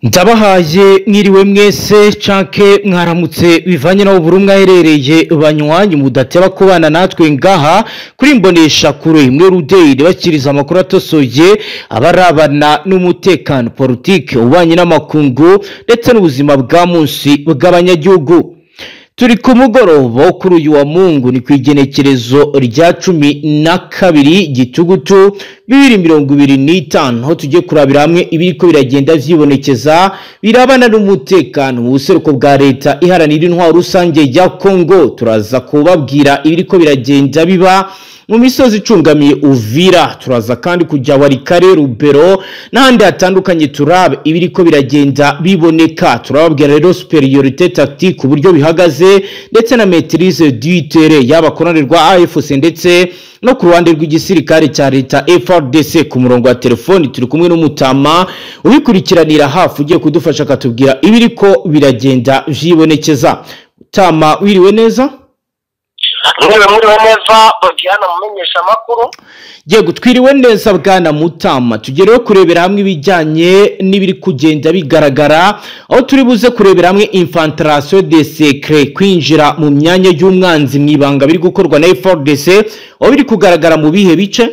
Ndabahaye mwiriwe mwese canke mwaramutse bivanye naho buri umwe aherereye, banywanyi mudateba kubana natwe ngaha kuri Mbonesha Kure imwe Rudeyiri, bakiriza amakuru atosoye abarabana n'umutekano, politike, ububanyi n'amakungu ndetse n'ubuzima bwa munsi bw'abanyagihugu. Turi ku mugoroba wo kuri uyu wa Mungu, ni ku igenekerezo rya 12 Gitugutu 2025, aho tugiye kurabira hamwe ibiriko biragenda vyibonekeza birabana n'umutekano mu buseruko bwa leta iharanira intwaro rusange ya Kongo. Turaza kubabwira ibiriko biragenda biba mu misozi icungamiye Uvira, turaza kandi kujya Walikale, Rubero n'ahandi hatandukanye, turabe ibiriko biragenda biboneka. Turababwira rero supériorité tactique uburyo bihagaze ndetse na maîtrise du terrain, yaba ku ruhande rwa AFC ndetse no ku ruhande rw'igisirikare cya leta FARDC. Ku murongo wa telefoni turi kumwe n'umutama ubikurikiranira hafi, ugiye kudufasha akatubwira ibiriko biragenda vyibonekeza. Tama, wiriwe neza? Mwiriwe neza Bwana mumenyesha amakuru. Yego, twiriwe neza Bwana Mutama. Tugereho kurebera hamwe ibijyanye n'ibiri kugenda bigaragara, aho turi buze kurebera hamwe infiltration de secret, kwinjira mu myanya y'umwanzi mu ibanga biri gukorwa na FARDC, aho biri kugaragara mu bihe bice.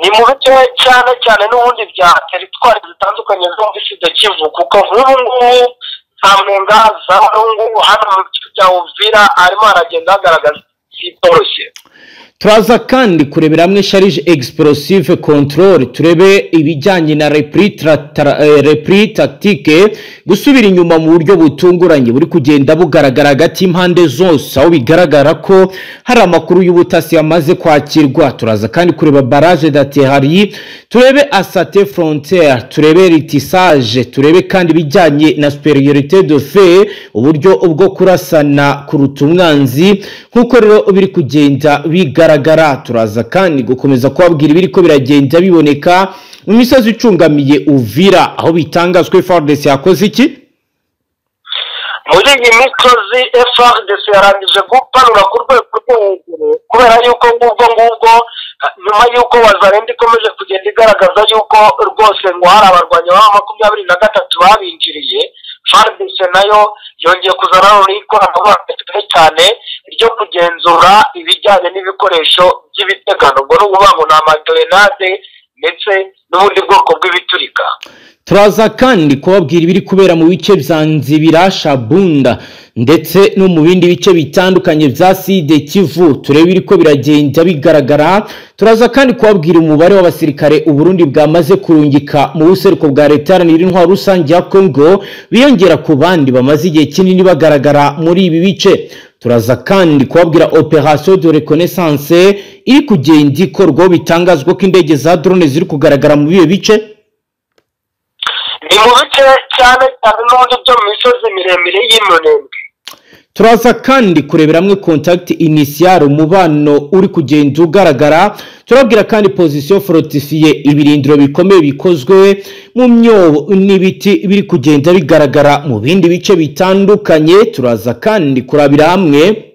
Ni mu bice cyane cyane n'ubundi bya teritwari zitandukanye zo muri Sud Kivu, kuko nk'ubu ngubu za Mwenga, za Walungu, hano mu bice bya Uvira arimo aragenda agaragaza itoroshye. Turaza kandi kurebera hamwe charge explosive control, turebe ibijyanye na repli tactique, gusubira inyuma mu buryo butunguranye buri kugenda bugaragara hagati y'impande zose, aho bigaragara ko hari amakuru y'ubutasi yamaze kwakirwa. Turaza kandi kureba barrage d'artillerie, turebe assaut frontière, turebe ratissage, turebe kandi ibijyanye na supériorité de feu, uburyo bwo kurasana kuruta umwanzi nk'uko rero biri kugenda bigaragara. Turaza kandi gukomeza kubabwira ibiriko biragenda biboneka mu misozi icungamiye Uvira, aho bitangazwa FARDC yakoze iki. Muri iyi misozi FARDC yarangije gupanura ku rwego rwo hejuru, kubera yuko ngubwo nyuma yuko Wazalendo ikomeje kugenda igaragaza yuko rwose ngo hari abarwanyi ba 23 babinjiriye, FARDC nayo yongeye kuzana n'ikoranabuhanga cyane cyane ryo kugenzura ibijyanye n'ibikoresho by'ibitegano, ubwo ni ukuvuga ngo ni amagrenade ndetse n'ubundi bwoko bw'ibiturika. Turaza kandi kubabwira ibiri kubera mu bice bya Nzibira, Shabunda ndetse no mu bindi bice bitandukanye bya Sud Kivu, turebe ibiriko biragenda bigaragara. Turaza kandi kubabwira umubare w'abasirikare Uburundi bwamaze kurungika mu buseruko bwa leta iharanira intwaro rusange ya Kongo, biyongera ku bandi bamaze igihe kinini bagaragara muri ibi bice. Turaza kandi kubabwira opération de reconnaissance iri kugenda ikorwa, bitangazwa ko indege za drone ziri kugaragara mu bihe bice. Ni mu bice cyane cyane n'ubundi byo mu misozi miremire y'Iminembwe. Turaza kandi kurebera hamwe contact initial, umubano uri kugenda ugaragara. Turabwira kandi position fortifiée, ibirindiro bikomeye bikozwe mu myobo n'ibiti biri kugenda bigaragara mu bindi bice bitandukanye. Turaza kandi kurabira hamwe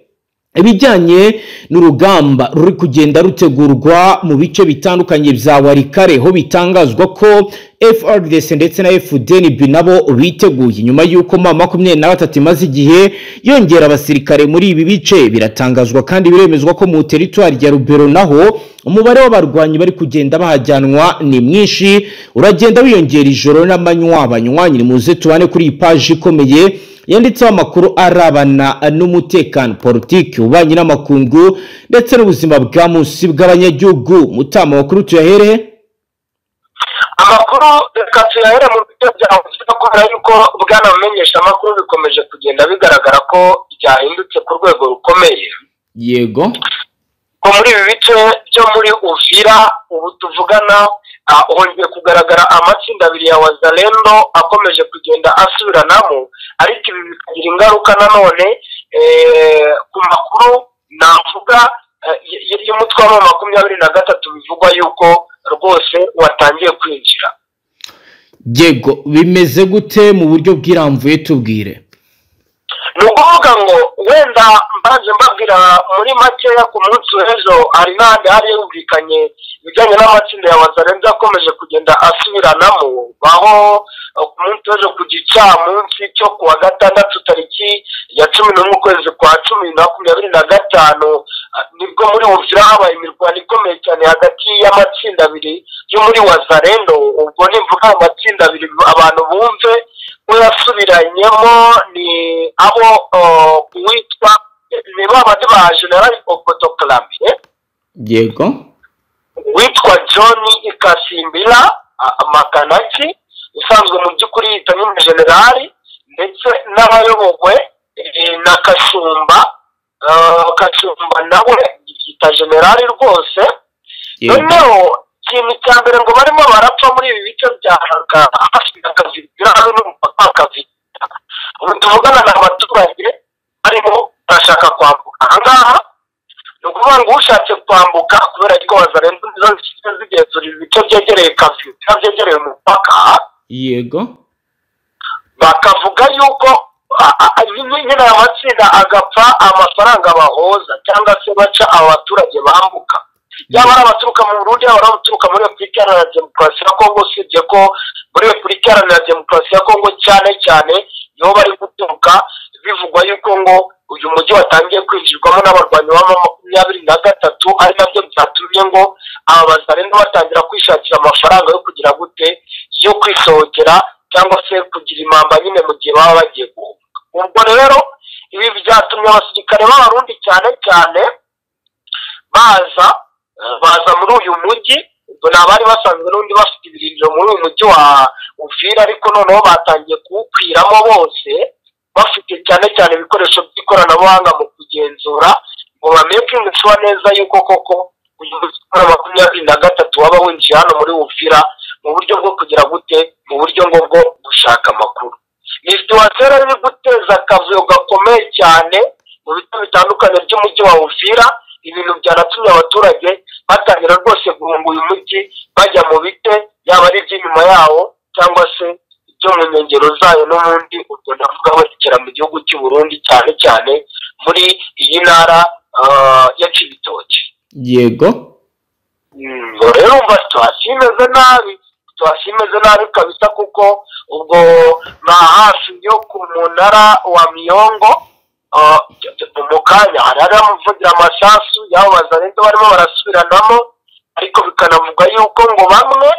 ibijyanye n'urugamba ruri kugenda rutegurwa mu bice bitandukanye bya Walikale, ho bitangazwa ko FARDC ndetse na FDNB nabo biteguye nyuma y'uko M23 imaze igihe yongera abasirikare muri ibi bice. Biratangazwa kandi biremezwa ko mu teritwari ya Rubero naho umubare w'abarwanyi bari kugenda bahajyanwa ni mwinshi, uragenda wiyongera ijoro n'amanywa. Banywanyi, muze tubane kuri iyi paji ikomeye yanditseho amakuru arabana n'umutekano, politiki, ububanyi n'amakungu ndetse n'ubuzima bwa munsi bw'abanyagihugu. Mutama, amakuru tuyaherehe? Amakuru reka tuyahere mu bice bya Uvira, kubera yuko Bwana mumenyesha amakuru bikomeje kugenda bigaragara ko byahindutse ku rwego rukomeye. Yego. Ko muri ibi bice byo muri Uvira ubu tuvugana hongeye kugaragara amatsinda abiri ya Wazalendo akomeje kugenda asubiranamo, ariko ibi bikagira ingaruka nanone ku makuru navuga y'umutwe wa 23, bivugwa yuko rwose watangiye kwinjira. Yego, bimeze gute mu buryo bwiramvuye, tubwire. Ni ukuvuga ngo wenda mbanje mbabwira muri makeya, ku munsi w'ejo hari n'ahandi hari yumvikanye ibijyanye n'amatsinda ya Wazalendo akomeje kugenda asubiranamo, aho Ku munsi w'ejo ku gicamunsi cyo ku wa gatandatu tariki ya 11 ukwezi kwa 10 2025, nibwo muri Uvira habaye imirwano ikomeye cyane hagati y'amatsinda abiri yo muri Wazalendo. Ubwo nimvuga amatsinda abiri, abantu bumve ko yasubiranyemo, ni abo uwitwa, ni ba bandi ba General Okotoklame, witwa John Ikasimbira Makanaki, usanzwe mu by'ukuri yita nyine generali, ndetse n'abayobowe na Kashumba. Kashumba nawe yita generali rwose. Noneho ikintu cya mbere ngo barimo barapfa muri ibi bice bya hafi ya Kavimvira n'umupaka wa Kavimvira, ubu tuvugana ni abaturage barimo barashaka kwambuka. Ahangaha ni ukuvuga ngo ushatse kwambuka, kubera ko Wazalendo nizo zisigaye zigenzura ibice byegereye Kavimvira, byegereye umupaka, bakavuga yuko nyine aya matsinda agapfa amafaranga bahoza cyangwa se baca aba baturage bambuka, yaba ari abaturuka mu Burundi, yaba ari abaturuka muri Repubulika Iharanira Demokarasi ya Kongo, usibye ko muri Repubulika Iharanira Demokarasi ya Kongo cyane cyane niho bari guturuka. Bivugwa yuko ngo uyu mujyi watangiye kwinjirwamo n'abarwanyi ba M23, ari nabyo byatumye ngo aba Bazalendo batangira kwishakira amafaranga yo kugira gute, yo kwisohokera cyangwa se kugira impamba nyine mu gihe baba bagiye guhunga. Ubwo rero ibi byatumye abasirikare b'Abarundi cyane cyane baza muri uyu mujyi. Ubwo ni abari basanzwe n'undi bafite ibirindiro muri uyu mujyi wa Uvira, ariko noneho batangiye kuwukwiramo bose, bafite cyane cyane ibikoresho by'ikoranabuhanga mu kugenzura ngo bamakinge sure neza yuko koko uyu mujyi wa 23 waba winjiye hano muri Uvira mu buryo bwo kugira gute, mu buryo ngo bwo gushaka amakuru. Ni situation rero iri guteza akavuyo gakomeye cyane mu bice bitandukanye by'umujyi wa Uvira, ibintu byanatumye abaturage batangira rwose guhunga uyu mujyi bajya mu bice, yaba ari iby'inyuma yawo cyangwa se ibyo mu nkengero zayo n'ubundi. Ubwo ndavuga werekera mu gihugu cy'u Burundi, cyane cyane muri iyi ntara ya Cibitoke. Ngo rero umva, situation imeze nabi, situation imeze nabi kabisa, kuko ubwo nka hafi yo ku munara wa Miyongo, mu kanya hari amuvugira amasasu y'abo Bazalendo barimo barasubiranamo, ariko bikanavuga yuko ngo bamwe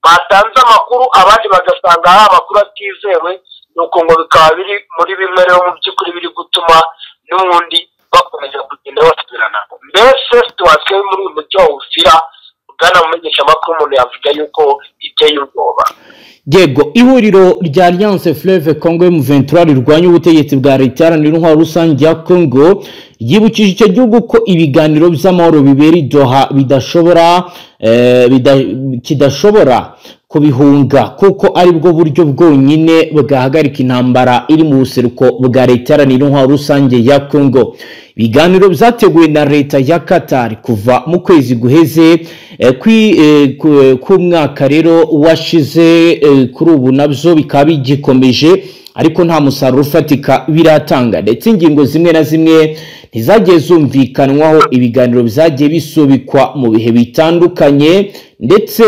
batanze amakuru, abandi bagasanga ari amakuru atizewe, nuko ngo bikaba biri muri bimwe rero mu by'ukuri biri gutuma n'ubundi bakomeza kugenda basubiranamo. Mbese situation yo muri uyu mujyi wa Uvira, bwana mumenyeshamakuru, umuntu yavuga yuko iteye ubwoba. Yego, ihuriro rya Alliance Fleuve Congo M23 rirwanya ubutegetsi bwa Leta Iharanira Intwaro Rusange ya Congo ryibukije icyo gihugu ko ibiganiro by'amahoro bibera i Doha bidashobora kidashobora kubihunga, kuko aribwo buryo bwonyine bwahagarika intambara iri mu buseruko bwa Leta Iharanira Intwaro Rusange ya Congo. Ibiganiro byateguwe na leta ya Qatar kuva mu kwezi guheze k'umwaka rero washize, kuri ubu nabyo bikaba bigikomeje, ariko nta musaruro ufatika biratanga, ndetse ingingo zimwe na zimwe ntizagiye zumvikanwaho. Ibiganiro byagiye bisubikwa mu bihe bitandukanye, ndetse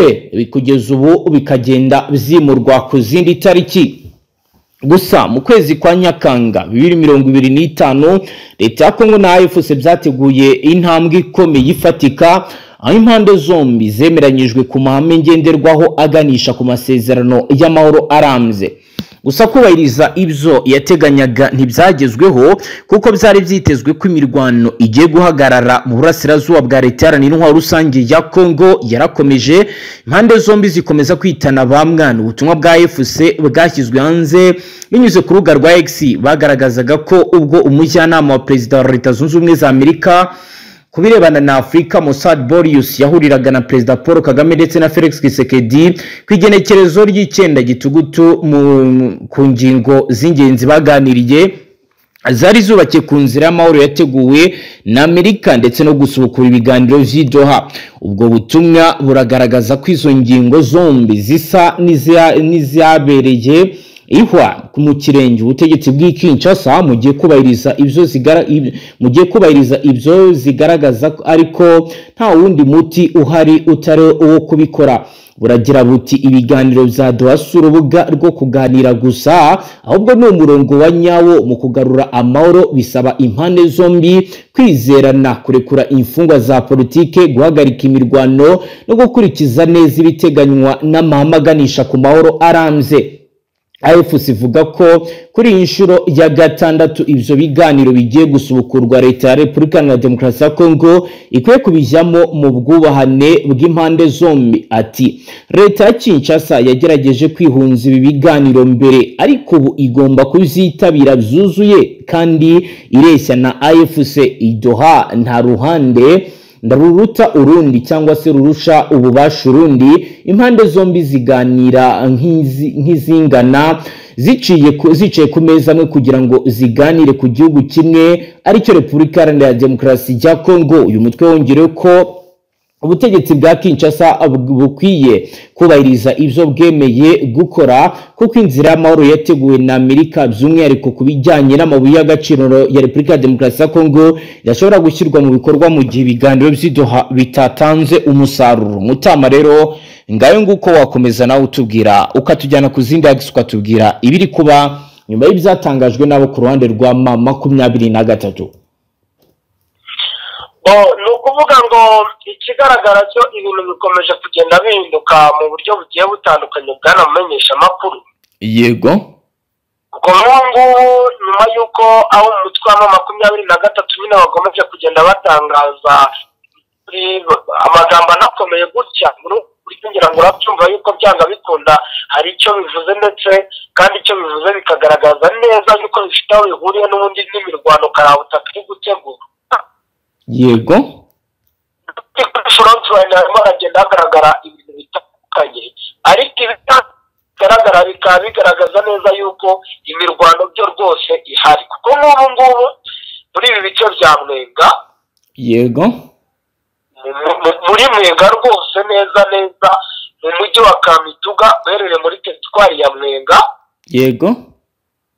kugeza ubu bikagenda byimurwa ku zindi tariki. Gusa mu kwezi kwa Nyakanga 2025, leta ya Kongo na AFC byateguye intambwe ikomeye ifatika, aho impande zombi zemeranyijwe ku mahame ngenderwaho aganisha ku masezerano y'amahoro arambye. Gusa kubahiriza ibyo yateganyaga ntibyagezweho, kuko byari byitezwe ko imirwano igiye guhagarara mu burasirazuba bwa Leta Iharanira Intwaro Rusange ya Kongo yarakomeje, impande zombi zikomeza kwitana ba mwana. Ubutumwa bwa AFC bwashyizwe hanze binyuze ku rubuga rwa X bagaragazaga ko ubwo umujyanama wa perezida wa Leta Zunze Ubumwe za Amerika ku birebana na Afurika, Massad Boulos, yahuriraga na Perezida Paul Kagame ndetse na Felix Tshisekedi ku igenekerezo ry'9 Gitugutu, ku ngingo z'ingenzi baganiriye zari zubakiye ku nzira y'amahoro yateguwe na Amerika ndetse no gusubukura ibiganiro vy'i Doha. Ubwo butumwa buragaragaza ko izo ngingo zombi zisa n'izabereye Ihwa mu kirenge ubutegetsi bw'i Kinshasa mugiye kubahiriza ibyo mugiye kubahiriza ibyo zigaragaza, ariko nta wundi muti uhari utari uwo kubikora. Buragira buti ibiganiro bya Doha si urubuga rwo kuganira gusa, ahubwo ni umurongo wa nyawo mu kugarura amahoro. Bisaba impande zombi kwizerana, kurekura imfungwa za politike, guhagarika imirwano no gukurikiza neza ibiteganywa n'amahame aganisha ku mahoro arambye. AFC ivuga ko kuri iyi nshuro ya gatandatu ibyo biganiro bigiye gusubukurwa, leta ya Repubulika Iharanira Demokarasi ya Kongo ikwiye kubijyamo mu bwubahane bw'impande zombi. Ati leta ya Kinshasa yagerageje kwihunza ibi biganiro mbere, ariko ubu igomba kuzitabira byuzuye kandi ireshya na AFC. Idoha nta ruhande ndaruruta urundi cyangwa se rurusha ububasha urundi, impande zombi ziganira nk'izingana zicaye ku meza amwe kugira ngo ziganire ku gihugu kimwe aricyo Repubulika Iharanira Demokarasi ya Kongo. Uyu mutwe wongerewe ko ubutegetsi bwa Kinshasa bukwiye kubahiriza ibyo bwemeye gukora, kuko inzira y'amahoro yateguwe na Amerika by'umwihariko ku bijyanye n'amabuye y'agaciro ya Repubulika ya Demokarasi ya Kongo yashobora gushyirwa mu bikorwa mu gihe ibiganiro by'i Doha bitatanze umusaruro. Mutama rero ngayo nguko, wakomeza nawe utubwira ukatujyana ku zindi axis, ukatubwira ibiri kuba nyuma y'ibyatangajwe nabo ku ruhande rwa M23. Ni ukuvuga ngo ikigaragara cyo ibintu bikomeje kugenda bihinduka mu buryo bugiye butandukanye, bwanamumenyesha amakuru. Yego. Kuko nk'ubu ngubu nyuma y'uko aho umutwe wa M23 nyine bakomeje kugenda batangaza amagambo anakomeye gutya, ngira ngo urabyumva yuko byanga bikunda hari icyo bivuze, ndetse kandi icyo bivuze bikagaragaza neza yuko bifite aho bihuriye n'ubundi n'imirwano karabutaka iri gutegura. Yego. Kuri frontline harimo haragenda hagaragara ibintu bitandukanye, ariko ibigaragara bikaba bigaragaza neza yuko imirwano byo rwose ihari, kuko nk'ubu ngubu muri ibi bice bya Mwenga. Yego. Muri Mwenga rwose neza neza mu mujyi wa Kamituga uherereye muri teritwari ya Mwenga. Yego.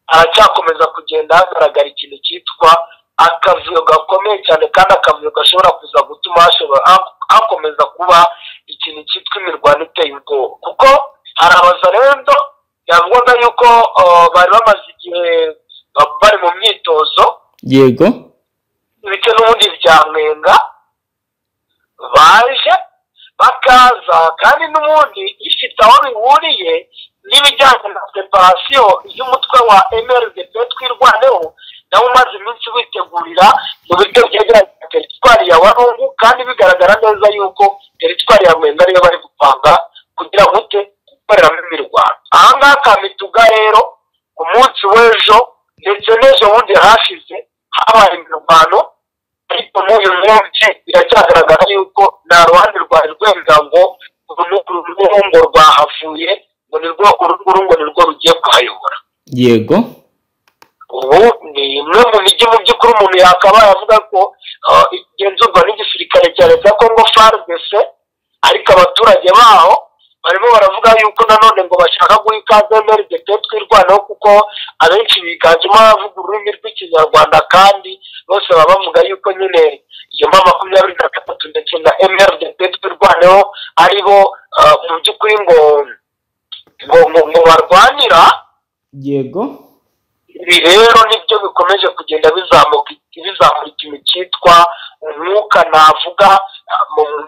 Haracyakomeza kugenda hagaragara ikintu cyitwa akavuyo gakomeye cyane, kandi akavuyo gashobora kuza gutuma hakomeza kuba ikintu cyitwa imirwano iteye ubwoba, kuko hari abazarendo yavugaga yuko bari bamaze igihe bari mu myitozo. Yego. Ibice n'ubundi bya Mwenga baje bakaza, kandi n'ubundi ifite aho bihuriye n'ibijyanye na separasiyo y'umutwe wa MRDP Twirwaneho, nawe umaze iminsi witegurira mu buryo byegeranye na teritwari ya Warungu, kandi bigaragara neza yuko teritwari ya Mwenga ariyo bari gupanga kugira ngo gukoreramo imirwano. Aha ngaha Kamituga rero ku munsi w'ejo ndetse n'ejo bundi hashize habaye imirwano, ariko n'uyu munsi biracyagaragara yuko nta ruhande rwari rwemera ngo uru ngo rwahavuye, ngo nirwo uru ngo nirwo rugiye kuhayobora. Yego. Ubu ni imwe mu mijyi mu by'ukuri umuntu yakabaye avuga ko igenzurwa n'igisirikare cya leta ya Kongo FARDC, ariko abaturage baho barimo baravuga yuko nanone ngo bashaka guha ikaze MRDP Twirwaneho, kuko abenshi biganjemo abavuga ururimi rw'ikinyarwanda, kandi bose baba bavuga yuko nyine iyo M23 ndetse na MRDP Twirwaneho ari bo mu by'ukuri ngo ngo barwanira. Yego. Ibi rero nibyo bikomeje kugenda bizamuka bizamura ikintu cyitwa umwuka navuga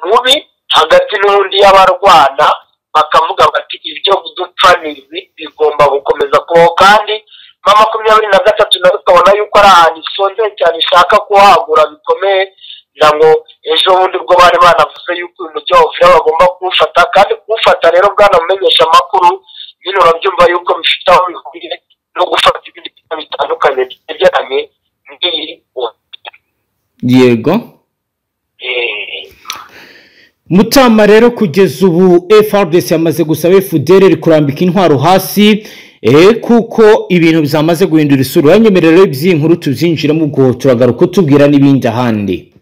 mubi hagati n'ubundi y'abarwana, bakavuga bati ibyo dupfa ni ibi bigomba gukomeza kubaho. Kandi M23 nayo ukabona yuko ari ahantu isonzeye cyane ishaka kuhagura bikomeye, kugira ngo ejo bundi bwo bari banavuze yuko uyu mujyi wa Uvira bagomba kuwufata, kandi kuwufata rero bwanamumenyesha amakuru nyine urabyumva yuko bifite aho bihuriye no gufata ibindi bitandukanye byegeranye n'iyi. Yego. Mutama rero kugeza ubu FARDC yamaze gusaba FDLR kurambika intwaro hasi, kuko ibintu byamaze guhindura isura. Yanyemerera rero iby'iyi nkuru tubyinjiramo, ubwo turagaruka tubwira n'ibindi ahandi.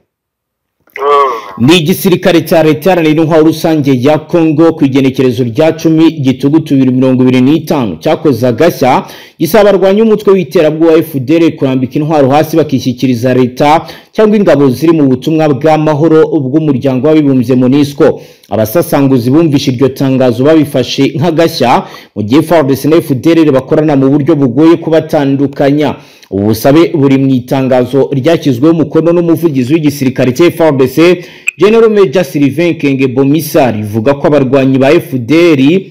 Ni igisirikare cya leta iharanira intwaro rusange ya Kongo ku igenekerezo rya 10 Gitugutu 2025 cyakoze agashya gisaba abarwanya umutwe w'iterabwoba FDL kurambika intwaro hasi bakishyikiriza leta cyangwa ingabo ziri mu butumwa bw'amahoro bw'umuryango w'abibumbye MONUSCO. Abasasanguzi bumvishe iryo tangazo babifashe nk'agashya mu gihe FARDC na FDL bakorana mu buryo bugoye kubatandukanya. Ubusabe buri mu itangazo ryashyizweho umukono n'umuvugizi w'igisirikare cya FARDC General Major Sylvain Kenge Bomisa, rivuga ko abarwanyi ba FDL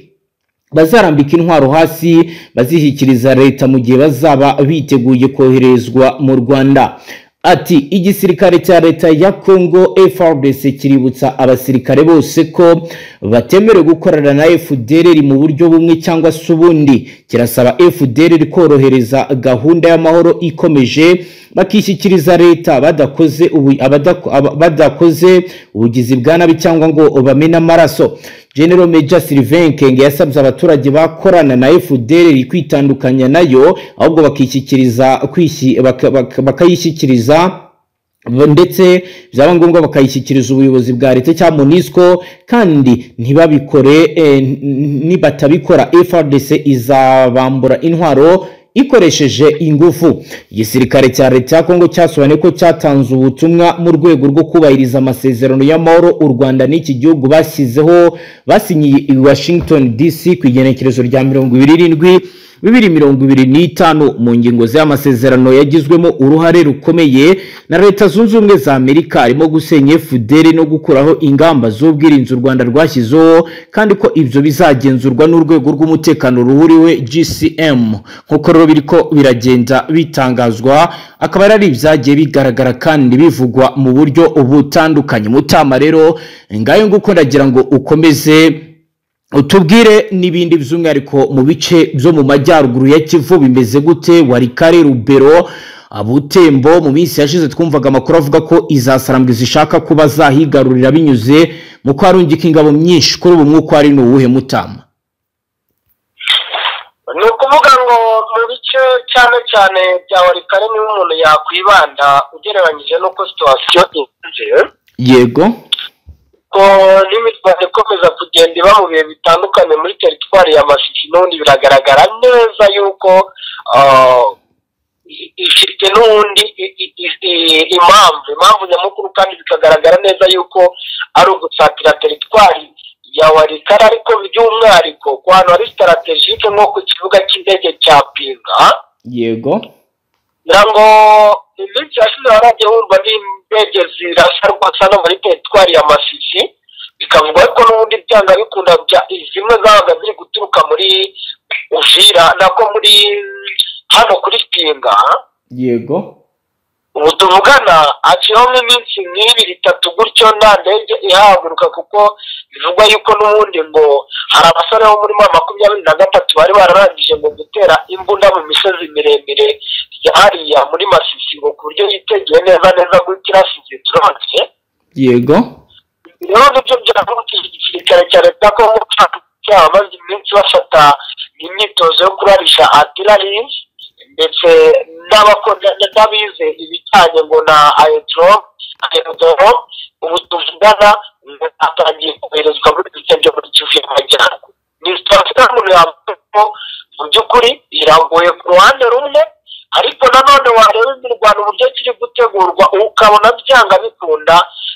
bazarambika intwaro hasi bazishyikiriza leta mu gihe bazaba biteguye koherezwa mu Rwanda. Ati igisirikare cya leta ya Kongo FARDC kiributsa abasirikare bose ko batemerewe gukorana na FDLR mu buryo bumwe cyangwa se ubundi. Kirasaba FDLR korohereza gahunda y'amahoro ikomeje bakishyikiriza leta badakoze ubugizi bwa nabi cyangwa ngo bamena amaraso. General Major Sylvain Kenge yasabye abaturage bakorana na FDLR kwitandukanya nayo ahubwo bakishyikiriza bakayishyikiriza ndetse byaba ngombwa bakayishyikiriza ubuyobozi bwa leta cyangwa MONUSCO, kandi ntibabikore. Nibatabikora FARDC izabambura intwaro ikoresheje ingufu. Igisirikare cya leta ya Kongo cyasobanuye ko cyatanze ubutumwa mu rwego rwo kubahiriza amasezerano y'amahoro u Rwanda n'iki gihugu bashyizeho basinyiye i Washington DC ku igenekerezo rya 27 2025. Mu ngingo z'amasezerano yagizwemo uruhare rukomeye na Leta Zunze Ubumwe za Amerika harimo gusenya FDL no gukuraho ingamba z'ubwirinzi u Rwanda rwashyizeho, kandi ko ibyo bizagenzurwa n'urwego rw'umutekano ruhuriwe GCM. Nkuko rero biriko biragenda bitangazwa, akaba ari ibyagiye bigaragara kandi bivugwa mu buryo butandukanye. Mutama rero ngayo nguko ndagira ngo ukomeze utubwire n'ibindi by'umwihariko mu bice byo mu majyaruguru ya Kivu bimeze gute. Walikale, Rubero, Butembo, mu minsi yashize twumvaga amakuru avuga ko izasarambwe zishaka kuba zahigarurira binyuze mu kwarungika ingabo myinshi. Kuri ubu mwuko ari n'uwuhe Mutama? Ni ukuvuga ngo mu bice cyane cyane bya Walikale niho umuntu yakwibanda ugereranyije n'uko situation imeze. Yego, ko n'imirwano ikomeza kugenda iba mu bihe bitandukanye muri teritwari ya Masisi, n'ubundi biragaragara neza yuko ifite n'ubundi impamvu nyamukuru, kandi bikagaragara neza yuko ari ugusatira teritwari ya Walikale, ariko by'umwihariko ku hantu hari strategique nko ku kibuga cy'indege cya Pinga. Yego, ngira ngo iminsi yashize waragiye wumva n'indege zirasa rwose hano muri teritwari ya Masisi, bikavugwa ko n'ubundi byanga bikunda zimwe zabaga ziri guturuka muri Uvira nako muri hano kuri Pinga. Yego, ubu tuvugana haciyeho nk'iminsi nk'ibiri itatu gutyo nta ndege ihaguruka, kuko bivugwa yuko n'ubundi ngo hari abasore bo muri 23 bari bararangije ngo gutera imbunda mu misozi miremire hariya muri Masisi, ngo ku buryo yitegeye neza neza gukirasize turonse. Yego, rero nibyo byahagurukije igisirikare cya leta ko cyamaze iminsi bafata imyitozo yo kurarisha artillery ndetse n'abize ibijyanye ngo na aerodrome. Ubu tuvugana atangiye koherezwa muri bice byo muri Kivu y'Amajyaruguru. Ni situation umuntu yavuga ko mu by'ukuri iragoye ku ruhande rumwe, ariko nanone wareba imirwano uburyo kiri gutegurwa ukabona byanga bikunda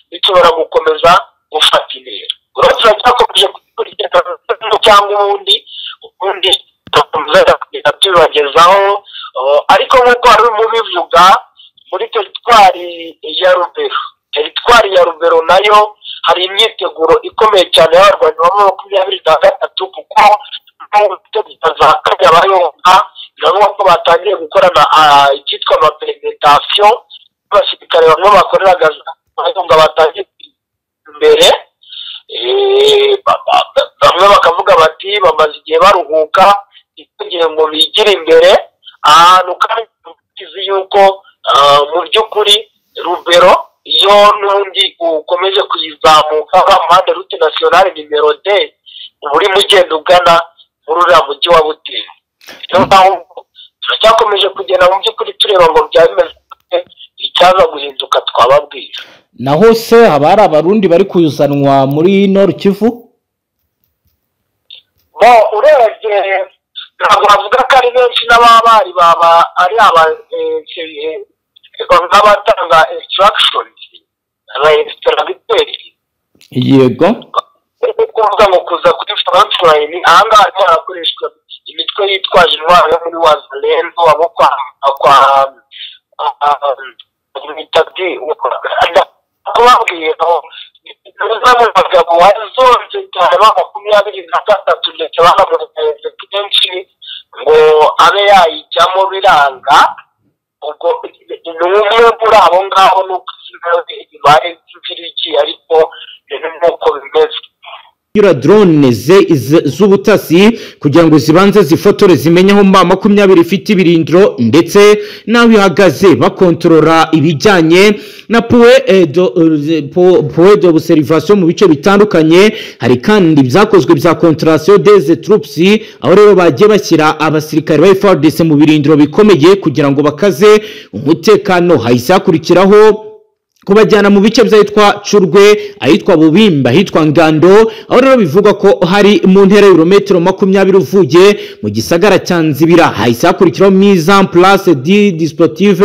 bishobora gukomeza gufata intera. Uretse turacyakomeje kubikurikirana cyangwa ubundi tugakomeza kugenda tubibagezaho, ariko nk'uko wari mubivuga muri teritwari ya Rubero, teritwari ya Rubero nayo hari imyiteguro ikomeye cyane y'abarwanyi ba 23, kuko za Kanyabayonga biravuga ko batangiye gukorana icyitwa amapresentation. Abasirikare bamwe bakoreraga Kanyabayonga batangiye imbere, bamwe bakavuga bati bamaze igihe baruhuka kugira ngo bigire imbere ahantu, kandi tuzi yuko mu by'ukuri Rubero iyo n'ubundi ukomeje kuyizamuka muhanda route nationale nimero D uba urimo ugenda ugana muri uriya mujyi wa Butembo. Turacyakomeje kugenda mu by'ukuri tureba ngo byaba bimeze icyaza guhinduka twababwira. Naho se haba hari abarundi bari kuzanwa muri Nord Kivu? Bo urebye ntabwo bavuga ko ari benshi, n'ababari baba ari nk'abatanga instructions, aba instructeurs. Yego. Kuvuga ngo kuza kuri frontline, ahangaha harimo harakoreshwa imitwe yitwaje intwaro yo muri Wazalendo, abo kwa Mitadi. Kubabwiye umwe mu bagabo wazonze cyane ba 23, ndetse banamurenze kenshi ngo abe yayijyamo biranga. Ubwo ni umwe muri abo ngabo, nuko imibare z'ikiriki, ariko nuko bimeze. Drone z'ubutasi kugira ngo zibanze zifotore zimenye aho M20 ifite ibirindiro ndetse n'aho ihagaze, bakontorora ibijyanye na point d'observation mu bice bitandukanye. Hari kandi byakozwe bya concentration des troupes, aho rero bagiye bashyira abasirikare ba FARDC mu birindiro bikomeye kugira ngo bakaze umutekano. Hahise hakurikiraho kubajyana mu bice by'ahitwa Curwe, ahitwa Bubimba, ahitwa Ngando, aho rero bivugwa ko hari mu ntera y'ibirometero 20 uvuye mu gisagara cya Nzibira. Hahise hakurikiraho mise en place du dispositif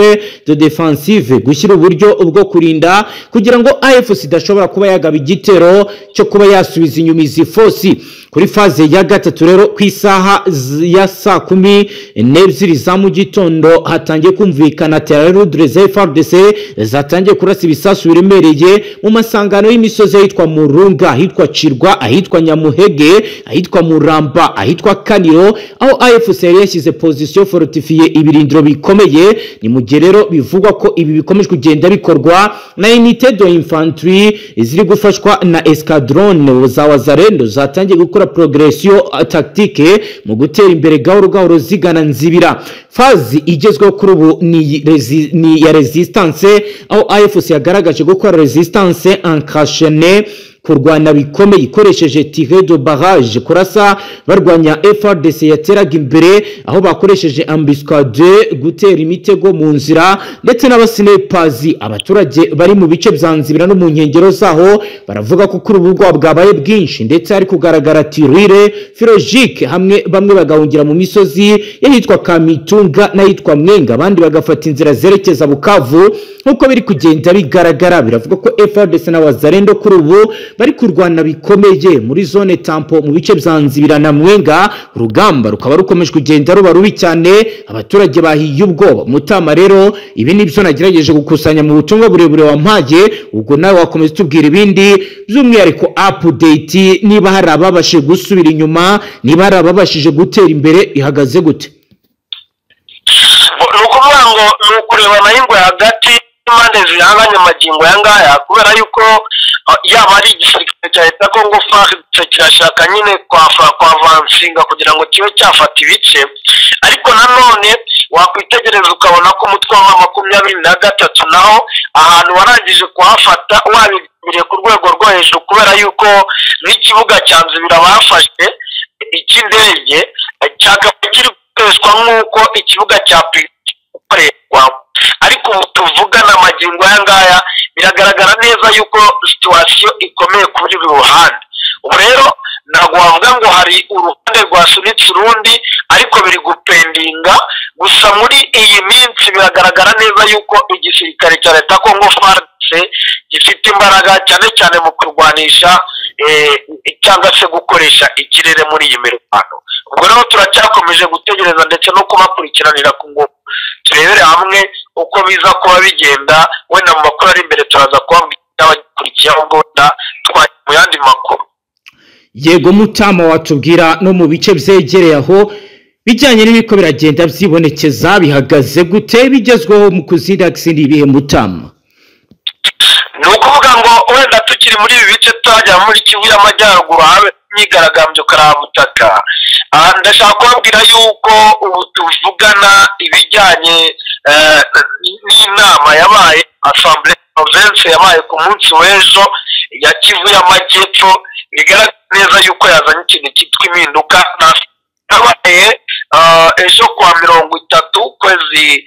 de défensive, gushyira uburyo bwo kurinda kugira ngo AFC idashobora kuba yagaba igitero cyo kuba yasubiza inyuma izi force. Kuri phase ya gatatu rero, ku isaha ya saa 12 za mu gitondo, hatangiye kumvikana terarudre za FARDC zatangiye kurasa ibisasu biremereye mu masangano y'imisozi ahitwa Murunga, ahitwa Cirwa, ahitwa Nyamuhege, ahitwa Muramba, ahitwa Kaniro, aho AFC yari yashyize position fortifiée, ibirindiro bikomeye. Ni mu gihe rero bivugwa ko ibi bikomeje kugenda bikorwa na unité de infanterie ziri gufashwa na escadron za Wazalendo zatangiye gukora progression tactique mu gutera imbere gahoro gahoro zigana Nzibira. Phase igezweho kuri ubu ni ya resistance, aho AFC yagaragaje gukora resistance acharnée, kurwana bikomeye ikoresheje tir de barrage, kurasa barwanya FARDC yateraga imbere, aho bakoresheje embuscade, gutera imitego mu nzira, ndetse n'abasinepazi. Abaturage bari mu bice bya Nzibira no mu nkengero zaho baravuga ko kuri ubu bwoba bwabaye bwinshi, ndetse hari kugaragara tirire philologique hamwe, bamwe bagahungira mu misozi y'ahitwa Kamitunga n'ahitwa Mwenga, abandi bagafata inzira zerekeza Bukavu. Nk'uko biri kugenda bigaragara, biravuga ko FARDC na Wazalendo kuri ubu bari kurwana bikomeye muri zone tampon mu bice bya Nzibira na Mwenga. Urugamba rukaba rukomeje kugenda ruba rubi cyane, abaturage bahiye ubwoba. Mutama, rero ibi nibyo nagerageje gukusanya mu butumwa burebure wampaye. Ubwo nawe wakomeza tubwira ibindi, by'umwihariko update, niba hari ababashije gusubira inyuma, niba hari ababashije gutera imbere, ihagaze gute? Ni ukuvuga ngo ni ukurebana y'ingwe hagati y'impande zihanganye magingo aya ngaya, kubera yuko yaba ari igisirikare cya leta Kongo FARDC kirashaka nyine kwavansinga kugira ngo kibe cyafata ibice, ariko nanone wakwitegereza ukabona ko umutwe wa 23 naho ahantu warangije kuhafata wabigiriye ku rwego rwo hejuru, kubera yuko n'ikibuga cya Nzibira bafashe icy'indege cyakaba kiri gukoreshwa nk'uko ikibuga cya gukoreshwa. Ariko ubu tuvugana magingo aya ngaya biragaragara neza yuko situation ikomeye kuri buri ruhande. Ubu rero ntabwo wavuga ngo hari uruhande rwasunitse urundi, ariko biri gupendinga. Gusa muri iyi minsi biragaragara neza yuko igisirikare cya leta Kongo FARDC gifite imbaraga cyane cyane mu kurwanisha cyangwa se gukoresha ikirere muri iyi mirwano. Ubwo rero turacyakomeje gutegereza ndetse no kubakurikiranira ku ngo turebere hamwe uko biza kuba bigenda. Wenda mu makuru ari imbere turaza kubabwira abakurikiye, ahubwo wenda twajya mu yandi makuru. Yego Mutama, watubwira no mu bice byegereye aho, bijyanye n'ibiko biragenda byibonekeza, bihagaze gute, bigezweho mu kuzinda ibihe, Mutama? Ni ukuvuga ngo wenda tukiri muri ibi bice, twajya muri Kivu y'Amajyaruguru habe imyigaragambyo karabutaka. Ndashaka kubabwira yuko ubu tuvugana ibijyanye n'inama yabaye, assemblée province yabaye ku munsi w'ejo ya Kivu y'Amajyepfo, bigaragara neza yuko yazanye ikintu cyitwa impinduka. Yabaye ejo kuwa 30 ukwezi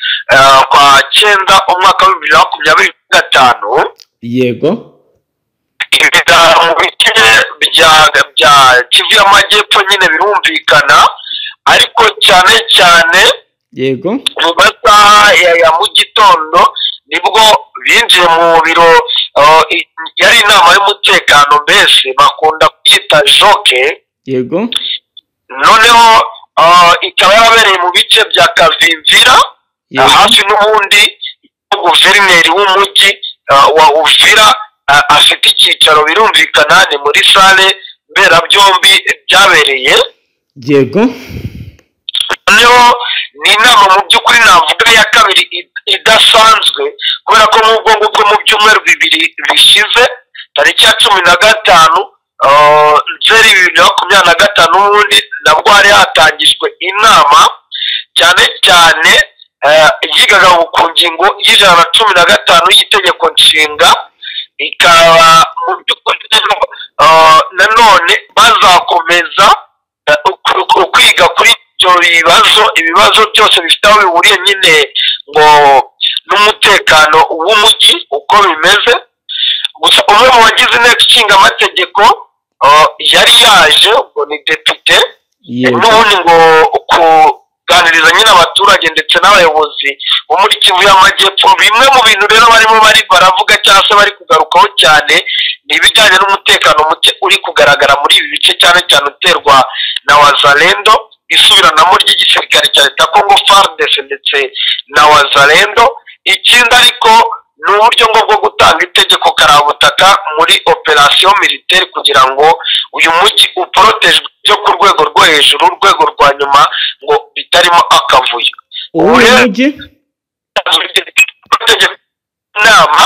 kwa 9 umwaka wa 2025. Yego. Mu bice bya Kivu y'Amajyepfo nyine birumvikana, ariko cyane cyane yego mu masaha ya mu gitondo nibwo binjiye mu biro. Yari inama y'umutekano, mbese bakunda kwita joke. Yego. Noneho ikaba yarabereye mu bice bya Kavimvira, hafi n'ubundi guverineri w'umujyi wa Uvira afite icyicaro, birumvikana ni muri sale mberabyombi byabereye. Yego. Noneho ni inama mu by'ukuri navuga ya kabiri idasanzwe, kubera ko n'ubwo ngubwo mu byumweru bibiri bishize, tariki ya 15 Nzeri 2025, n'ubundi nabwo hari hatangijwe inama cyane cyane yigaga ku ngingo y'115 y'itegeko nshinga, ikaba mu by'ukuri nanone bazakomeza kwiga kuri ibyo bibazo, ibibazo byose bifite aho bihuriye nyine ngo n'umutekano w'umujyi uko bimeze. Gusa umwe mu bagize inteko ishinga amategeko yari yaje, ngo ni depite, n'ubundi ngo kuganiriza nyine abaturage ndetse n'abayobozi bo muri Kivu y'Amajyepfo. Bimwe mu bintu rero barimo baravuga cyangwa se bari kugarukaho cyane ni ibijyanye n'umutekano muke uri kugaragara muri ibi bice, cyane cyane uterwa na Wazalendo, isubiranamo ry'igisirikare cya leta Congo FARDC ndetse na Wazalendo. Ikindi ariko ni uburyo ngo bwo gutanga itegeko karabutaka muri operation militaire, kugira ngo uyu mujyi uporotejwe byo ku rwego rwo hejuru, urwego rwa nyuma, ngo bitarimo akavuyo. Uwo mujyi inama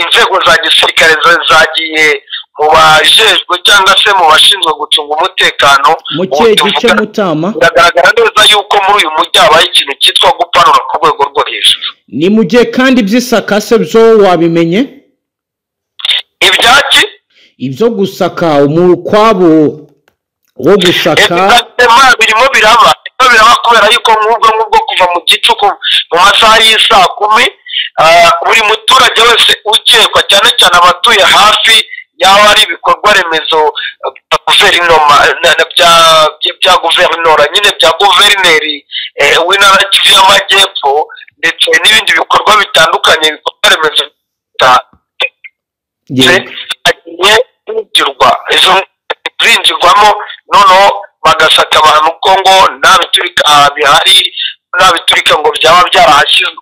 inzego za gisirikare zagiye mu bajejwe cyangwa se mu bashinzwe gucunga umutekano mu kihe gice Mutama? Biragaragara neza yuko muri uyu mujyi habaye ikintu cyitwa gupanura ku rwego rwo hejuru. Ni mu gihe kandi iby'isaka se byo wabimenye? Ibyaki? Ibyo gusaka umukwabo wo gusaka birimo biraba kubera yuko nk'ubwo kuva mu gicuku mu masaha y'isaa 10 buri muturage wese ukekwa, cyane cyane abatuye hafi yaba ari ibikorwa remezo guverinoma bya guverinora nyine bya guverineri w'intara Kivu y'Amajyepfo ndetse n'ibindi bikorwa bitandukanye, ibikorwa remezo zinjirwamo, noneho bagasaka abantu ko ngo nta biturika bihari, nta biturika ngo byaba byarahashyizwe,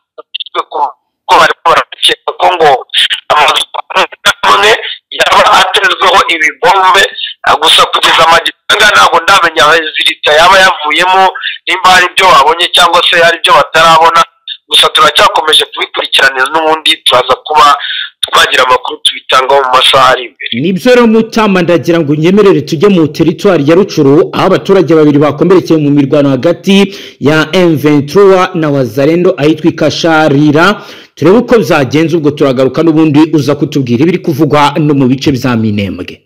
ko barimo barakeka ko ngo amazu amwe yaba atezweho ibibombe. Gusa kugeza amagingo ntabwo ndamenya zirita yaba yavuyemo, nimba hari ibyo babonye cyangwa se hari ibyo batarabona. Gusa turacyakomeje kubikurikiranira, n'ubundi turaza kuba twagira amakuru tubitangaho mu masaha ari imbere. Nibyo rero Mutama, ndagira ngo unyemerere tujye mu teritwari ya Rucuru, aho abaturage babiri bakomerekeye mu mirwano hagati ya M23 na Wazalendo ahitwa Ikasharira. Turebe uko byagenze, ubwo turagaruka n'ubundi uza kutubwira ibiri kuvugwa no mu bice bya Minembwe.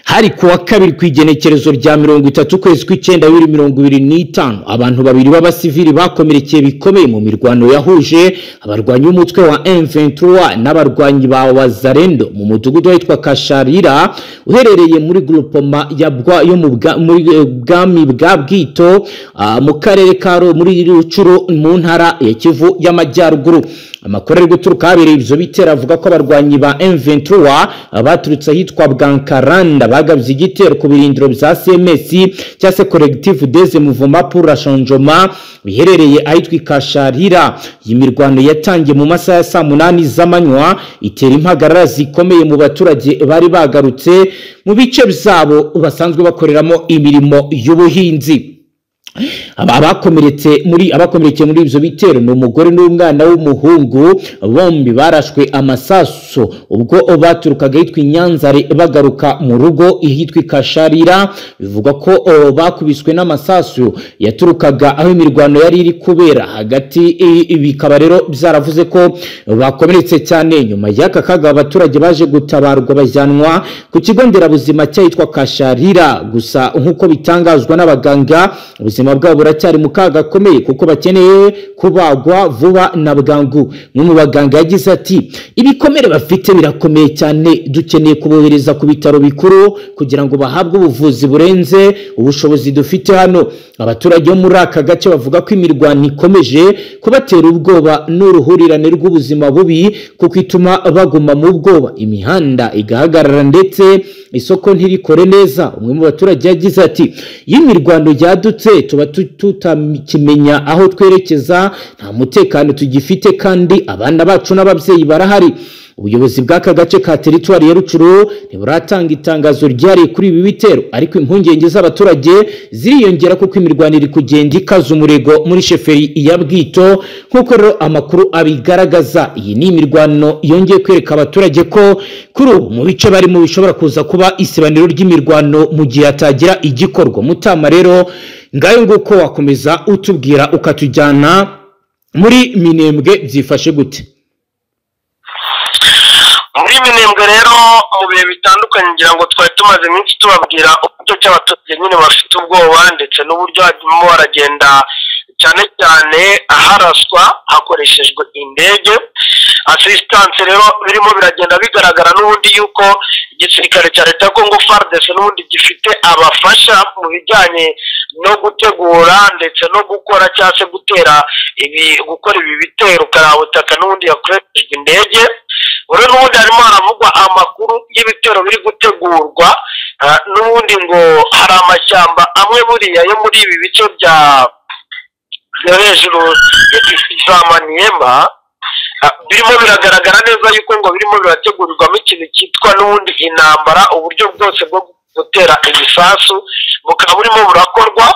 Hari kuwa kabiri ku igenekerezo rya 30 ukwezi kw'icyenda 2025, abantu babiri b'abasivili bakomerekeye bikomeye mu mirwano yahuje abarwanyi b'umutwe wa M23 n'abarwanyi ba Wazalendo mu mudugudu witwa Kasharira uherereye muri groupement ya Bwa yo muri bwami bwa Bwito mu karere ka muri Rucuru mu ntara ya Kivu y'Amajyaruguru. Amakuru ari guturuka habereye ibyo bitero avuga ko abarwanyi ba M23 baturutse ahitwa Bwankaranda bagabye igitero ku birindiro bya CMS cyangwa se Collectif des Mouvements pour le Changement biherereye ahitwa Kasharira. Iyi mirwano yatangiye mu masaha ya saa 8 z'amanywa, itera impagarara zikomeye mu baturage bari bagarutse mu bice byabo basanzwe bakoreramo imirimo y'ubuhinzi. Abakomeretse muri ibyo bitero ni umugore n'umwana w'umuhungu, bombi barashwe amasaso ubwo baturukaga ahitwa Inyanzare bagaruka mu rugo ihitwa Kasharira. Bivugwa ko bakubiswe n'amasasu yaturukaga aho imirwano yari iri kubera hagati, bikaba rero byaravuze ko bakomeretse cyane. Nyuma y'aka kaga abaturage baje gutabarwa bajyanwa ku kigo nderabuzima cyahitwa Kasharira, gusa nk'uko bitangazwa n'abaganga ubuzima bwabo buracyari mu kaga gakomeye kuko bakeneye kubagwa vuba na bwangu. Umwe mu baganga yagize ati ibikomere bafite birakomeye cyane, dukeneye kubohereza ku bitaro bikuru kugira ngo bahabwe ubuvuzi burenze ubushobozi dufite hano. Abaturage bo muri aka gace bavuga ko imirwano ikomeje kubatera ubwoba n'uruhurirane rw'ubuzima bubi kuko ituma baguma mu bwoba, imihanda igahagarara ndetse isoko ntirikore neza. Umwe mu baturage yagize ati iyo imirwano yadutse tuba tutakimenya aho twerekeza, nta mutekano tugifite kandi abana bacu n'ababyeyi barahari. Ubuyobozi bw'aka gace ka teritwari ya Rucuru ntiburatanga itangazo ryari kuri ibi bitero, ariko impungenge z'abaturage ziriyongera kuko imirwano iri kugenda ikaza umurego muri sheferi ya Bwito, nk'uko rero amakuru abigaragaza. Iyi ni imirwano yongeye kwereka abaturage ko kuri ubu mu bice barimo bishobora kuza kuba isibaniro ry'imirwano mu gihe hatagira igikorwa. Mutama rero ngayo nguko wakomeza utubwira ukatujyana muri Minembwe byifashe gute? Muri Minembwe rero mu bihe bitandukanye ngira ngo twari tumaze iminsi tubabwira uburyo cy'abaturage nyine bafite ubwoba ndetse n'uburyo harimo baragenda cyane cyane aharaswa hakoreshejwe indege. Assistance rero birimo biragenda bigaragara n'ubundi yuko igisirikare cya leta ya Congo FARDC n'ubundi gifite abafasha mu bijyanye no gutegura ndetse no gukora cyangwa se gutera ibi gukora ibi bitero karabutaka n'ubundi yakoreshejwe indege. Rero n'ubundi harimo haravugwa amakuru y'ibitero biri gutegurwa, n'ubundi ngo hari amashyamba amwe buriya yo muri ibi bice bya hejuru za Maniema, birimo biragaragara neza yuko ngo birimo birategurirwamo ikintu cyitwa n'ubundi intambara, uburyo bwose bwo gutera ibisasu bukaba burimo burakorwa.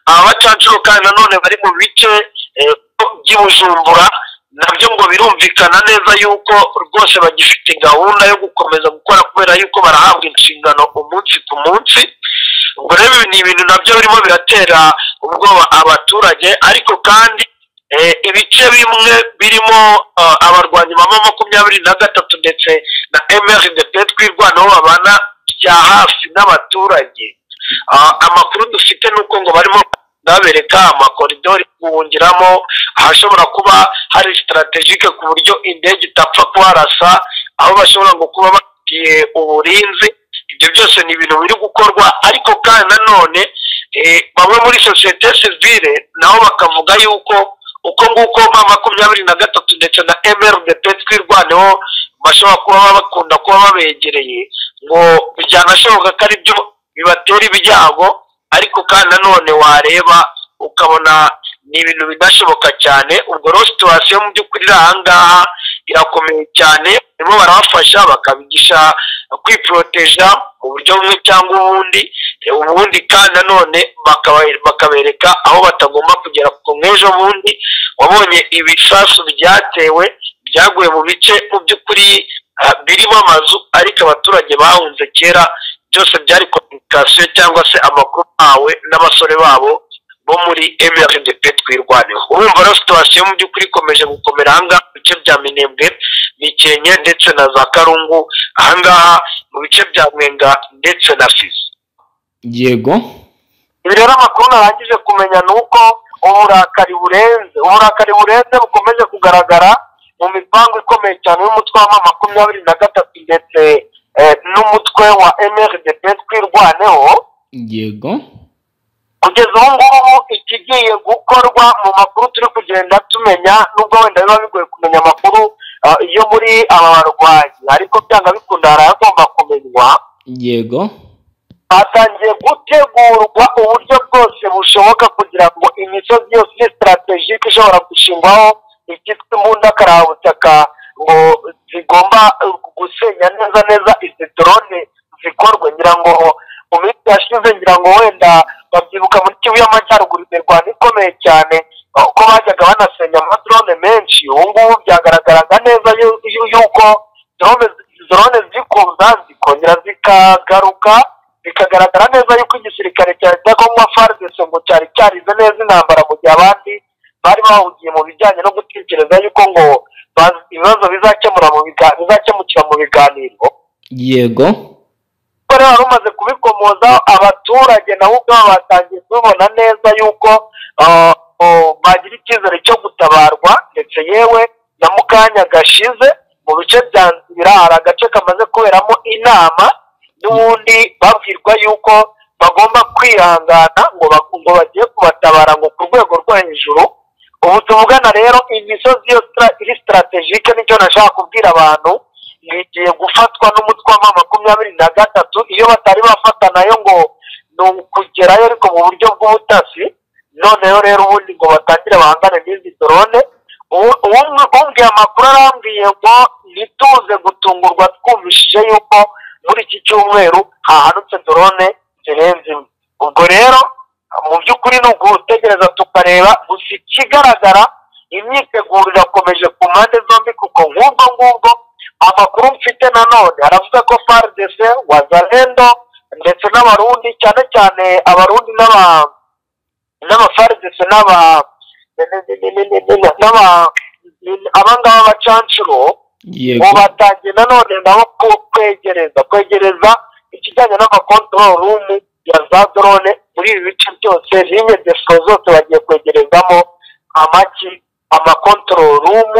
Abacancuro kandi nanone bari mu bice by'Ibujumbura nabyo ngo birumvikana neza yuko rwose bagifite gahunda yo gukomeza gukora kubera yuko barahabwa inshingano umunsi ku munsi. Ubwo rero ni ibintu nabyo birimo biratera ubwoba abaturage, ariko kandi ibice bimwe birimo abarwanyi ba 23 ndetse na MRDP twirwanaho babana bya hafi n'abaturage. Amakuru dufite nuko ngo barimo babereka amakoridori guhungiramo ahashobora kuba hari strategique ku buryo indege itapfa kuharasa, aho bashobora ngo kuba bafitiye uburinzi. Ibyo byose ni ibintu biri gukorwa, ariko kandi nanone bamwe muri société civile nabo bakavuga yuko uko nguko 23 ndetse na MRDP twirwaneho bashobora kuba bakunda kuba babegereye, ngo byanashoboka ko ari byo bibatera ibyago, ariko kandi nanone wareba ukabona ni ibintu bidashoboka cyane. Ubwo rero situation mu by'ukuri iri aha ngaha irakomeye cyane, barimo barabafasha bakabigisha kwiproteja mu buryo bumwe cyangwa ubundi, ubundi kandi nanone bakabereka aho batagomba kugera, kuko nk'ejo bundi wabonye ibisasu byatewe byaguye mu bice mu by'ukuri birimo amazu, ariko abaturage bahunze kera, byose byari communication cyangwa se amakuru bawe n'abasore babo bo muri MRDP twirwaneho. Urumva rero situation mu by'ukuri ikomeje gukomera ahangaha mu bice bya Minembwe, Mikenke ndetse na za Karungu, ahangaha mu bice bya Mwenga ndetse na Fizi. Yego, ibi rero amakuru narangije kumenya ni uko uburakari burenze bukomeje kugaragara mu mipango ikomeye cyane y'umutwe wa 23 ndetse n'umutwe wa MRDP twirwaneho. Yego, kugeza ubu ngubu ikigiye gukorwa mu makuru turi kugenda tumenya, nubwo wenda biba bigoye kumenya amakuru yo muri aba barwanyi, ariko byanga bikunda hari agomba kumenywa. Yego, hatangiye gutegurwa uburyo bwose bushoboka kugira ngo imisozi yose iri strategique ishobora gushingwaho icyitwa imbunda karabutaka ngo zigomba gusenya neza neza izi drone zikorwe. Ngira ngo mu minsi yashize, ngira ngo wenda babyibuka muri Kivu y'Amajyaruguru imirwano ikomeye cyane uko bajyaga banasenya amadrone menshi. Ubu ngubu byagaragaraga neza yuko drone zikuza zikongera zikagaruka, bikagaragara neza yuko igisirikare cya leta Congo FARDC ngo cyari cyarize neza intambara, mu gihe abandi bari bahugiye mu bijyanye no gutekereza yuko ngo ibibazo bizakemukira mu biganiro. Yego, rero wari umaze kubikomoza, abaturage nabo ubwabo batangiye kubibona neza yuko bagira icyizere cyo gutabarwa. Ndetse yewe na mukanya gashize mu bice bya Nzira hari agace kamaze kuberamo inama, n'ubundi babwirwa yuko bagomba kwihangana ngo bagiye kubatabara ngo ku rwego rwo hejuru. Ubu tuvugana rero imisozi yo iri strategique, nicyo nashaka kubwira abantu, igiye gufatwa n'umutwe wa 23, iyo batari bafata nayo ngo ni ukugerayo ariko mu buryo bw'ubutasi. Noneho rero ubundi ngo batangire bahangane n'izi drone. Umbwiye amakuru arambwiye ngo ntituze gutungurwa twumvishije yuko muri iki cyumweru hahanutse drone zirenze imwe. Ubwo rero mu by'ukuri ni ugutegereza tukareba. Gusa ikigaragara imyiteguro irakomeje ku mpande zombi, kuko nk'ubwo ngubwo amakuru mfite nanone aravuga ko FARDC, Wazalendo ndetse n'Abarundi, cyane cyane Abarundi n'aba FARDC n'aba abangaba bacancuro ngo batangiye nanone nabo kwegereza ikijyanye n'amakontorol room ya za drone muri ibi bice byose, ligne de front zose bagiye kwegerezamo amakontorol room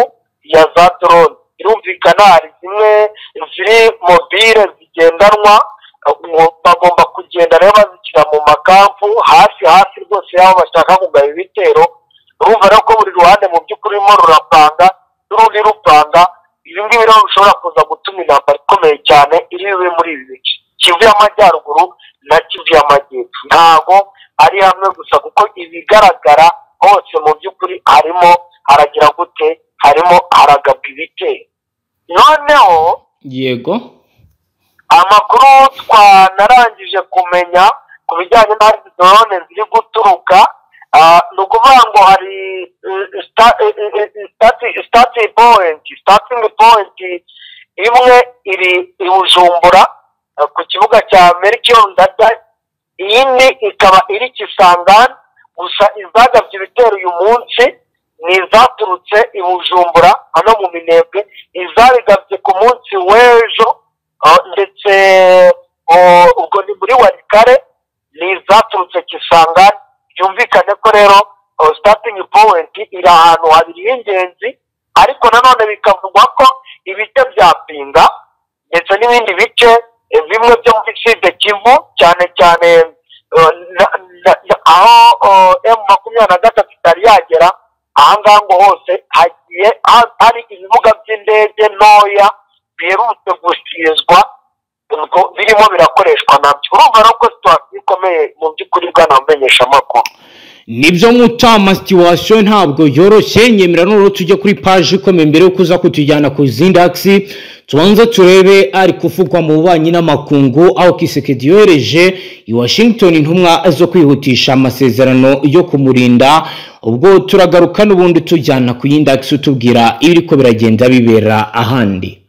ya za drone. Birumvikana hari zimwe ziri mobile zigendanwa, bagomba kugenda rero bazishyira mu makampu hafi hafi rwose y'aho bashaka kugaba ibitero. Urumva rero ko buri ruhande mu by'ukuri rurimo rurapanga n'urundi rupanga. Ibi ngibi rero bishobora kuza gutuma intambara ikomeye cyane iri bube muri ibi bice, Kivu y'Amajyaruguru na Kivu y'Amajyepfo. Ntago ari hamwe gusa, kuko ibigaragara hose mu by'ukuri harimo haragira gute, harimo haragabwa ibitero. Noneho yego amakuru twanarangije kumenya ku bijyanye na drone ziri guturuka, ni ukuvuga ngo hari starting point imwe iri i Bujumbura ku kibuga cya Melchior Ndadaye, iyindi ikaba iri Kisangani. Gusa izagabye ibitero uyu munsi ni izaturutse i Bujumbura hano mu Minembwe, izabigabye ku munsi w'ejo ndetse ubwo ni muri Walikale, ni izaturutse Kisangani. Byumvikane ko rero starting point iri ahantu habiri h'ingenzi, ariko nanone bikavugwa ko ibice bya Pinga ndetse n'ibindi bice bimwe byo muri Sud Kivu, cyane cyane aho M23 itari yagera, ahangaha ngo hose hagiye hari ibibuga by'indege ntoya biherutse gusizwa, birimo birakoreshwa nabyo. Urumva rero ko situation ikomeye mu by'ukuri bwana mumenyeshamakuru. Nibyo mutama, situation ntabwo yoroshye. Nyemera noneho tujye kuri page ikomeye mbere yo kuza kutujyana ku zindi axi, tubanze turebe ari kuvugwa mu bubanyi n'amakungu, aho Kisekedi yohereje i Washington intumwa zo kwihutisha amasezerano yo kumurinda. Ubwo turagaruka n'ubundi tujyana ku yindi axi tubwira ibiriko biragenda bibera ahandi.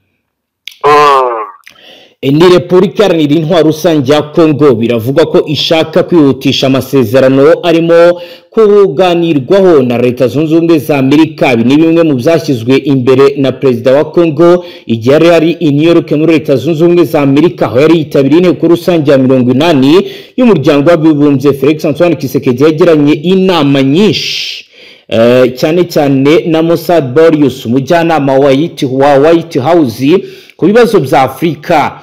Ni Repubulika Iharanira Intwaro Rusange ya Kongo biravugwa ko ishaka kwihutisha amasezerano arimo kuganirwaho na Leta Zunze Ubumwe za Amerika. Ibi ni bimwe mu byashyizwe imbere na Perezida wa Kongo igihe yari ari i New York muri Leta Zunze Ubumwe za Amerika, aho yari yitabiriye inteko rusange ya 80 y'umuryango w'abibumbye. Felix Antoine Tshisekedi yagiranye inama nyinshi cyane cyane na Mossad Boreus, umujyanama wa White House ku bibazo bya Afurika.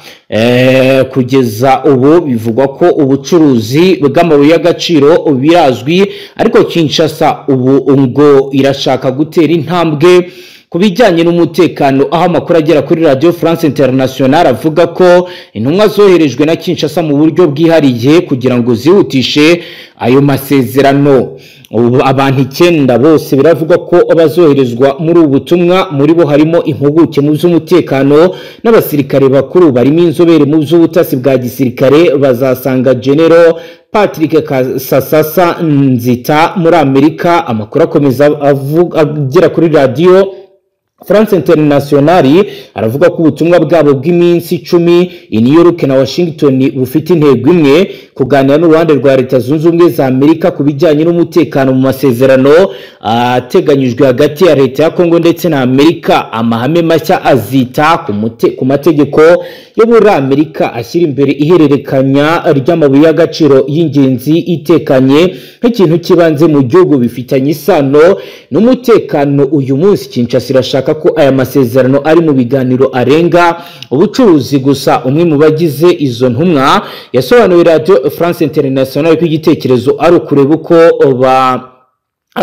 Kugeza ubu bivugwa ko ubucuruzi bw'amabuye y'agaciro birazwi, ariko Kinshasa ubu ngo irashaka gutera intambwe ku bijyanye n'umutekano, aho amakuru agera kuri Radio France Internationale avuga ko intumwa zoherejwe na Kinshasa mu buryo bwihariye kugira ngo zihutishe ayo masezerano. Ubu abantu 9 bose biravugwa ko bazoherezwa muri ubu butumwa, muri bo harimo impuguke mu by'umutekano n'abasirikare bakuru barimo inzobere mu by'ubutasi bwa gisirikare. Bazasanga General Patrick Kasasasa Nzita muri Amerika. Amakuru akomeza agera kuri radio France Internationale aravuga ko ubutumwa bwabo bw'iminsi 10 i New York na Washington bufite intego imwe, kuganira n'uruhande rwa Leta Zunze Ubumwe za Amerika ku bijyanye n'umutekano mu masezerano ateganyijwe hagati ya Leta ya Kongo ndetse na Amerika. Amahame mashya azita ku mategeko yo muri Amerika ashyira imbere ihererekanya ry'amabuye y'agaciro y'ingenzi itekanye nk'ikintu kibanze mu gihugu bifitanye isano n'umutekano. Uyu munsi Kinshasa irashaka ko aya masezerano ari mu biganiro arenga ubucuruzi gusa. Umwe mu bagize izo ntumwa yasobanuye Radio France Internationale ko igitekerezo ari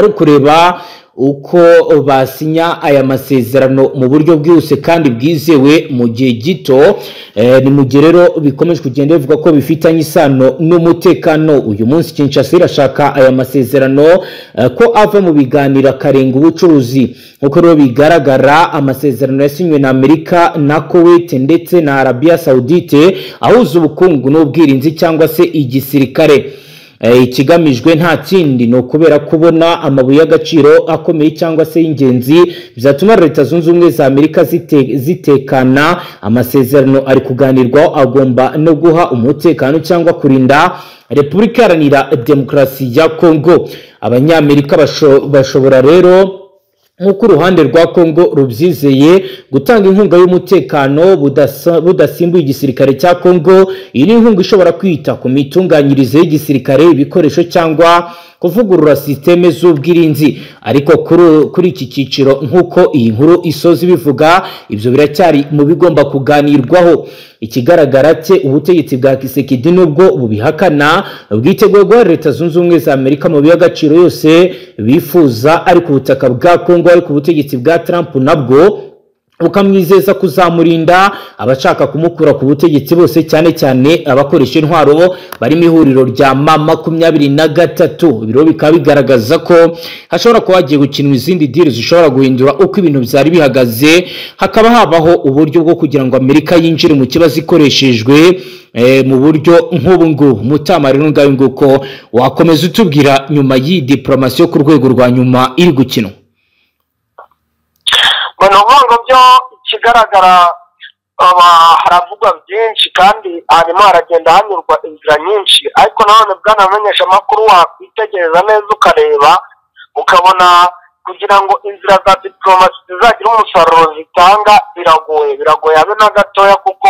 ukureba uko basinya aya masezerano mu buryo bwihuse kandi bwizewe mu gihe gito. Ni mu gihe rero bikomeje kugenda bivuga ko bifitanye isano n'umutekano. Uyu munsi Kinshasa irashaka aya masezerano ko ava mu biganiro akarenga ubucuruzi. Nk'uko rero bigaragara, amasezerano yasinywe na Amerika na Kuwait ndetse na Arabia Saudite ahuza ubukungu n'ubwirinzi cyangwa se igisirikare. Ikigamijwe nta kindi ni ukubera kubona amabuye y'agaciro akomeye cyangwa se y'ingenzi bizatuma Leta Zunze Ubumwe za Amerika zitekana. Amasezerano ari kuganirwaho agomba no guha umutekano cyangwa kurinda Repubulika Iharanira Demokarasi ya Kongo. Abanyamerika bashobora rero, nk'uko uruhande rwa Kongo rubyizeye, gutanga inkunga y'umutekano budasimbuye igisirikare cya Kongo. Iyi ni inkunga ishobora kwita ku mitunganyirize y'igisirikare, ibikoresho cyangwa kuvugurura sisiteme z'ubwirinzi. Ariko kuri iki cyiciro, nk'uko iyi nkuru isoza ibivuga, ibyo biracyari mu bigomba kuganirwaho. Ikigaragara cye, ubutegetsi bwa Kisekedi nubwo bubihakana bwiteguye guha Leta Zunze Ubumwe za Amerika mu by'agaciro yose bifuza ari ku butaka bwa Kongo, ariko ubutegetsi bwa Trump nabwo bukamwizeza kuzamurinda abashaka kumukura ku butegetsi bose, cyane cyane abakoresha intwaro barimo ihuriro rya M23. Ibiro bikaba bigaragaza ko hashobora kuba hagiye gukinwa izindi deal zishobora guhindura uko ibintu byari bihagaze, hakaba habaho uburyo bwo kugira ngo Amerika yinjire mu kibazo ikoreshejwe mu buryo nk'ubu ngubu. Mutama rero ngayo nguko wakomeza utubwira nyuma y'iyi diplomasi yo ku rwego rwa nyuma iri gukinwa. Ngo byo ikigaragara haravugwa byinshi kandi harimo haragenda hanyurwa inzira nyinshi, ariko nanone bwanamenyesha amakuru wakwitegereza neza ukareba ukabona kugira ngo inzira za diplomasi zizagira umusaruro zitanga biragoye habe na gatoya, kuko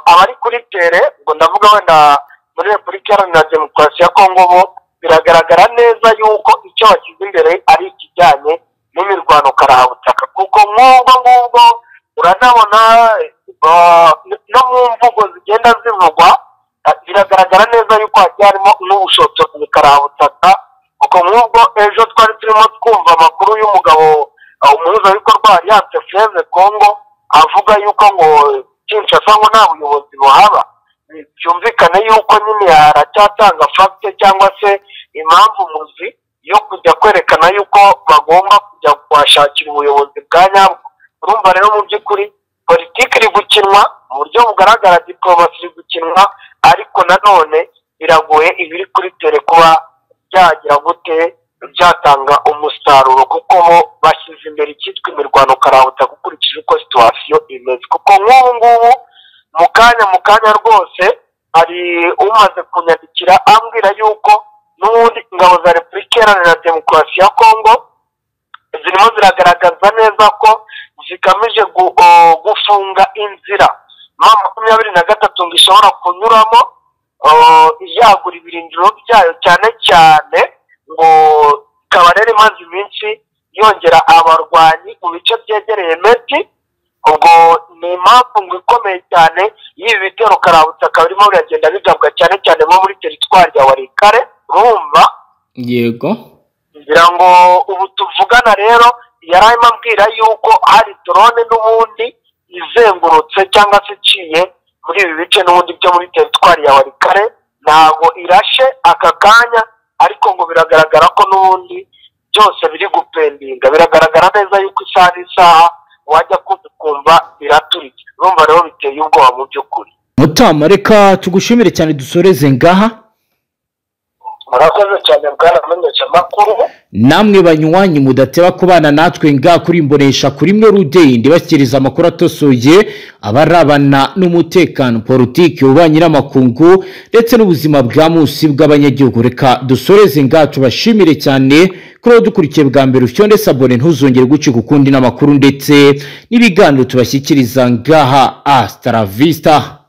abari kuri tere, ngo ndavuga wenda muri Repubulika Iharanira Demokarasi ya Kongo, bo biragaragara neza yuko icyo bashyize imbere ari ikijyanye n'imirwano karahabutaka, kuko nk'ubwo ngubwo uranabona no mu mvugo zigenda zivugwa biragaragara neza yuko hagiye harimo n'ubushotoranyi karahabutaka. Kuko nk'ubwo ejo twari turimo twumva amakuru y'umugabo umuhuzabikorwa wa Alliance Fleuve Congo avuga yuko ngo Kinshasa ngo nta buyobozi buhaba. Byumvikane yuko nyine aracyatanga fagite cyangwa se impamvu muzi yo kujya kwerekana yuko bagomba kujya kuhashakira ubuyobozi bwa nyabwo. Urumva rero mu by'ukuri politiki iri gukinwa mu buryo bugaragara, diplomasi iri gukinwa, ariko nanone biragoye ibiri kuri tere kuba byagira gute byatanga umusaruro, kuko bo bashyize imbere icyitwa imirwano karahuta ukurikije uko situwasiyo imeze. Kuko nk'ubu ngubu mu kanya rwose hari umaze kunyandikira ambwira yuko n'ubundi ingabo za Repubulika Iharanira Demokarasi ya Kongo zirimo ziragaragaza neza ko zigamije gufunga inzira M23 ngo ishobora kunyuramo yagura ibirindiro byayo, cyane cyane ngo ikaba rero imaze iminsi yongera abarwanyi mu bice byegereye Meti. Ubwo ni impamvu ngo ikomeye cyane y'ibi bitero karabutaka birimo biragenda bigabwa cyane cyane nko muri teritwari ya Walikale. Urumva yego, ngira ngo ubu tuvugana rero yari arimo ambwira yuko hari drone n'ubundi izengurutse cyangwa se iciye muri ibi bice n'ubundi byo muri teritwari ya Walikale. Ntabwo irashe aka kanya, ariko ngo biragaragara ko n'ubundi byose biri gupendinga, biragaragara neza yuko isaha n'isaha wajya kumva biraturitse. Urumva rero biteye ubwoba mu by'ukuri. Mutama, reka tugushimire cyane, dusoreze ngaha. Murakoze cyane, bwana mumenyeshamakuru. Namwe banywanyi mudateba kubana natwe nga kuri imbonesha kuri mwe rudeyi, ndibashyikiriza amakuru atosoye abarabana n'umutekano, politiki, ububanyi n'amakungu ndetse n'ubuzima bwa munsi bw'abanyagihugu. Reka dusoreze ngaha, tubashimire cyane kuri uwo dukurikiye bwa mbere. Ufyonde s'abonner, ntuzongere gucika ukundi n'amakuru ndetse n'ibiganiro tubashyikiriza ngaha. Hasta la vista.